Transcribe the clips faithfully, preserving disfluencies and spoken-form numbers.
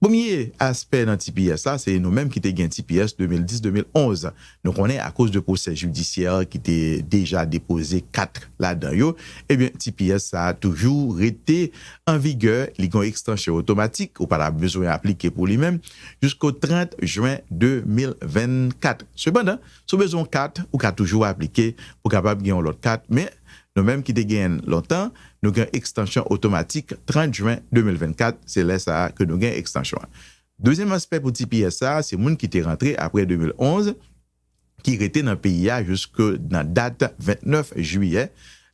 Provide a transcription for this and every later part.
Premye aspè nan T P S la, se nou menm ki te gen T P S de mil dis de mil onz. Nou konnen, akoz de pwosè jidisyè ki te deja depoze kat ladan yo, ebyen, T P S sa a toujou rete an vigè, li gen yon ekstansyon otomatik, ou pa ta bezwen aplike pou li menm, jisko trant jen de mil vennkat. Sepandan, si w bezwen yon kat, ou ka toujou aplike pou kapab gen yon lòt kat, men nou menm ki te genyen l lontan, nou gen ekstansyon otomatik trant jen de mil vennkat, se lè sa a ke nou gen ekstansyon an. Dezyèm aspè pou T P S sa a, se moun ki te rantre apre de mil onz, ki rete nan peyi a jiske nan dat vennèf jiyè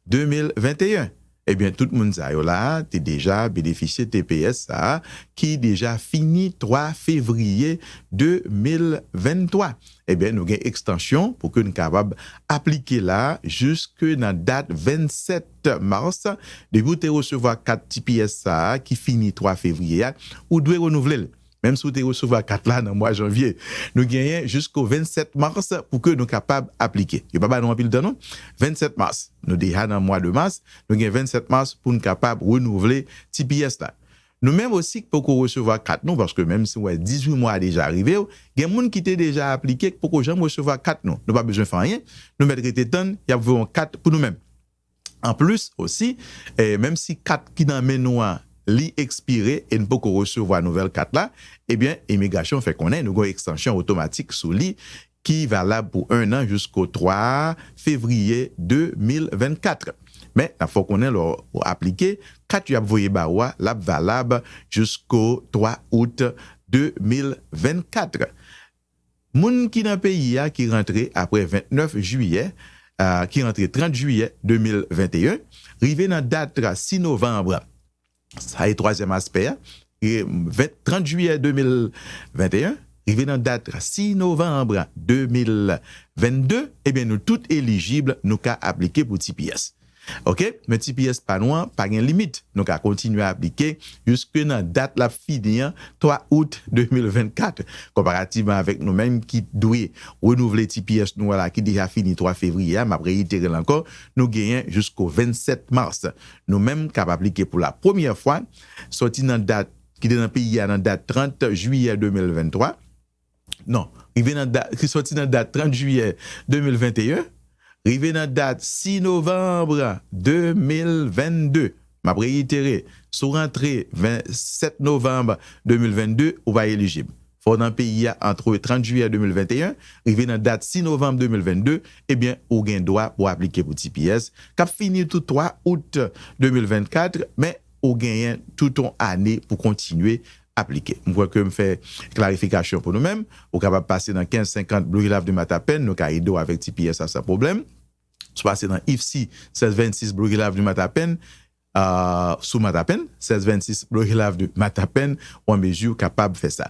de mil venteyen. Ebyen, tout moun sa yo la a te deja benefisye T P S sa a ki deja fini twa fevriye de mil venntwa. Ebyen, nou gen ekstansyon pou ke n kapab aplike la a jiske nan dat vennsèt mas. Depi w te resevwa kat T P S sa a ki fini twa fevriye a, ou dwe renouvle l. Menm si w te resevwa kat la nan mwa janvye, nou genyen jisko vennsèt mas pou ke nou kapab aplike. Yo pa ba nou anpil tan non. Vennsèt mas, nou deja nan mwa de mas, nou gen vennsèt mas pou n kapab renouvle T P S la. Nou menm osi k poko resevwa kat nou, paske menm si w wè dizuit mwa deja rive w, gen moun ki te deja aplike k poko janm resevwa kat nou. Nou pa bezwen fè anyen, nou mèt rete tann, y ap voye yon kat pou nou menm. Anplis osi, eh, menm si kat ki nan men nou an, li ekspire e n poko resevwa nouvèl kat la, ebyen, imigrasyon fè konnen nou gen yon ekstansyon otomatik sou li ki valab pou en an jisko twa fevriye de mil vennkat. Men, n ap fè w konnen lè w aplike, kat y ap voye ba ou a, l ap valab jisko twa out de mil vennkat. Moun ki nan peyi a ki rantre apre vennèf jiyè, a, ki rantre trant jiyè de mil venteyen, rive nan dat sis novanm, sa e twazyèm aspè a, e ven, trant jiyè de mil venteyen, rive nan dat sis novanm de mil vennde, ebyen, nou tout elijib, nou ka aplike pou T P S. Oke? Men T P S pa nou an pa gen limit. Nou ka kontinye aplike jiske nan dat l ap fini an, twa out de mil vennkat. Konparativman avèk nou menm ki dwe renouvle T P S nou an la ki deja fini twa fevriye a, m ap reyitere l ankò, nou genyen jisko vennsèt mas. Nou menm k ap aplike pou la premyè fwa, sòti nan dat, kite nan peyi a nan dat trant jiyè de mil venntwa, non, rive nan dat, ki sòti nan dat trant jiyè de mil venteyen, rive nan dat sis novanm de mil vennde. M ap reyitere, si w rantre vennsèt novanm de mil vennde, ou pa elijib. Fò w nan peyi a antre trant jiyè de mil venteyen, rive nan dat sis novanm de mil vennde, ebyen, ou gen dwa pou w aplike pou T P S, k ap fini tou twa out de mil vennkat, men ou genyen tout yon ane pou kontinye aplike. M kwè ke m fè klarifikasyon pou nou menm. Ou kapab pase nan kenz senkant Blue Hill Avenue Matapen, nou ka ede w avèk T P S la san pwoblèm. Si w pase nan IFSI sèz vennsis Blue Hill Avenue Matapen, a, sou Matapen, sèz vennsis Blue Hill Avenue Matapen, ou an mezi kapab fè sa.